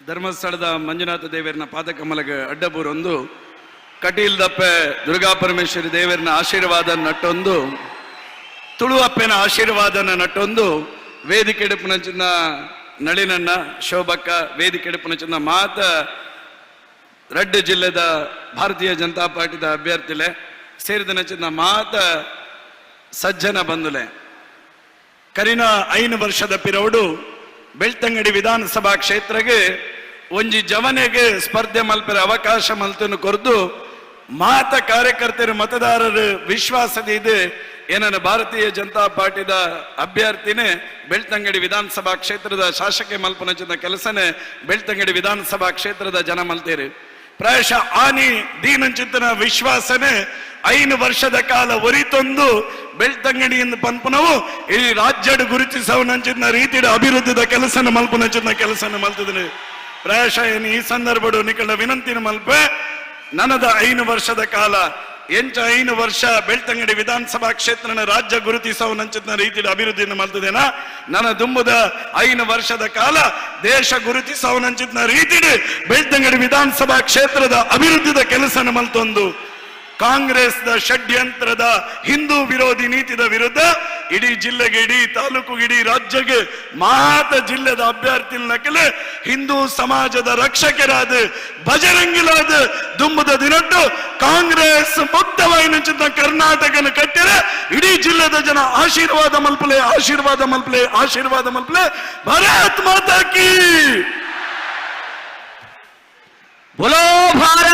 ಧರ್ಮಸ್ಥಳದ ಮಂಜುನಾಥ ದೇವರನ ಪಾದಕಮಲಗ ಅಡ್ಡಬೂರೊಂದು, ಕಟೀಲ್ದಪ್ಪೆ ದುರ್ಗಾ ಪರಮೇಶ್ವರಿ ದೇವರನ ಆಶೀರ್ವಾದ ನಟ್ಟೊಂದು, ತುಳುವಪ್ಪೆನ ಆಶೀರ್ವಾದನ ನಟ್ಟೊಂದು, ವೇದಿಕೆ ಚಿನ್ನ ನಳಿನನ್ನ, ಶೋಭಕ್ಕ, ವೇದಿಕೆ ಚಿನ್ನ ಮಾತ ರಡ್ಡು ಜಿಲ್ಲೆದ ಭಾರತೀಯ ಜನತಾ ಪಾರ್ಟಿದ ಅಭ್ಯರ್ಥಿಲೆ, ಸೇರಿದ ಚಿನ್ನ ಮಾತ ಸಜ್ಜನ ಬಂಧುಲೆ, ಕರಿನ 5 ವರ್ಷದ ಪಿರವುಡು ಬೆಳ್ತಂಗಡಿ ವಿಧಾನಸಭಾ ಕ್ಷೇತ್ರಗೆ ಒಂಜಿ ಜವನೆಗೆ ಸ್ಪರ್ಧೆ ಮಲ್ಪೆರೆ ಅವಕಾಶ ಮಲ್ತನು ಕೊರ್ದು, ಮಾತ ಕಾರ್ಯಕರ್ತರು, ಮತದಾರರು ವಿಶ್ವಾಸದ ಇದೆ ಏನನ್ನ ಭಾರತೀಯ ಜನತಾ ಪಾರ್ಟಿದ ಅಭ್ಯರ್ಥಿನೇ ಬೆಳ್ತಂಗಡಿ ವಿಧಾನಸಭಾ ಕ್ಷೇತ್ರದ ಶಾಸಕ ಮಲ್ಪನಚಿನ ಕೆಲಸನೇ ಬೆಳ್ತಂಗಡಿ ವಿಧಾನಸಭಾ ಕ್ಷೇತ್ರದ ಜನ ಮಲ್ತೇರಿ. ಪ್ರಾಯಶಃ ಆನಿ ದೀನಂಚಿತನ ವಿಶ್ವಾಸನೆ 5 ವರ್ಷದ ಕಾಲ ಒರಿತೊಂದು ಬೆಳ್ತಂಗಡಿಯಿಂದ ಪನ್ಪುನವು ಈ ರಾಜ್ಯಡ್ ಗುರುತಿಸವನಂಚಿನ ರೀತಿಯ ಅಭಿವೃದ್ಧಿದ ಕೆಲಸನ ಮಲ್ಪುನಂಚಿನ ಕೆಲಸನ ಮಲ್ತದನೆ. ಪ್ರಾಯಶಃ ಏನು ಈ ಸಂದರ್ಭಡು ನಿಕಲ ವಿನಂತಿನ ಮಲ್ಪೆ, ನನದ 5 ವರ್ಷದ ಕಾಲ ಎಂಚ 5 ವರ್ಷ ಬೆಳ್ತಂಗಡಿ ವಿಧಾನಸಭಾ ಕ್ಷೇತ್ರನ ರಾಜ್ಯ ಗುರುತಿಸವನಂಚಿನ ರೀತಿಯ ಅಭಿವೃದ್ಧಿಯನ್ನು ಮಲ್ತದೇನ, ನನ್ನ ದುಂಬುದ 5 ವರ್ಷದ ಕಾಲ ದೇಶ ಗುರುತಿಸವನಂಚಿನ ರೀತಿಯಲ್ಲಿ ಬೆಳ್ತಂಗಡಿ ವಿಧಾನಸಭಾ ಕ್ಷೇತ್ರದ ಅಭಿವೃದ್ಧಿದ ಕೆಲಸನ ಮಲ್ತೊಂದು, ಕಾಂಗ್ರೆಸ್ದ ಷಡ್ಯಂತ್ರದ ಹಿಂದೂ ವಿರೋಧಿ ನೀತಿದ ವಿರುದ್ಧ ಇಡೀ ಜಿಲ್ಲೆಗೆ, ಇಡೀ ತಾಲೂಕು, ಇಡೀ ರಾಜ್ಯಕ್ಕೆ ಮಾತ ಜಿಲ್ಲೆದ ಅಭ್ಯರ್ಥಿ ನಕಲೆ ಹಿಂದೂ ಸಮಾಜದ ರಕ್ಷಕರಾದ ಬಜರಂಗಿಲಾದ ದುಂಬುದ ದಿನಟ್ಟು ಕಾಂಗ್ರೆಸ್ ಮುಕ್ತವಾಯಿನ ಕರ್ನಾಟಕನ ಕಟ್ಟಿರೆ ಇಡೀ ಜಿಲ್ಲೆದ ಜನ ಆಶೀರ್ವಾದ ಮಲ್ಪಲೆ, ಆಶೀರ್ವಾದ ಮಲ್ಪಲೆ, ಆಶೀರ್ವಾದ ಮಲ್ಪಲೆ. ಭಾರತ್ ಮಾತಾ ಕೀ! बोलो भारत.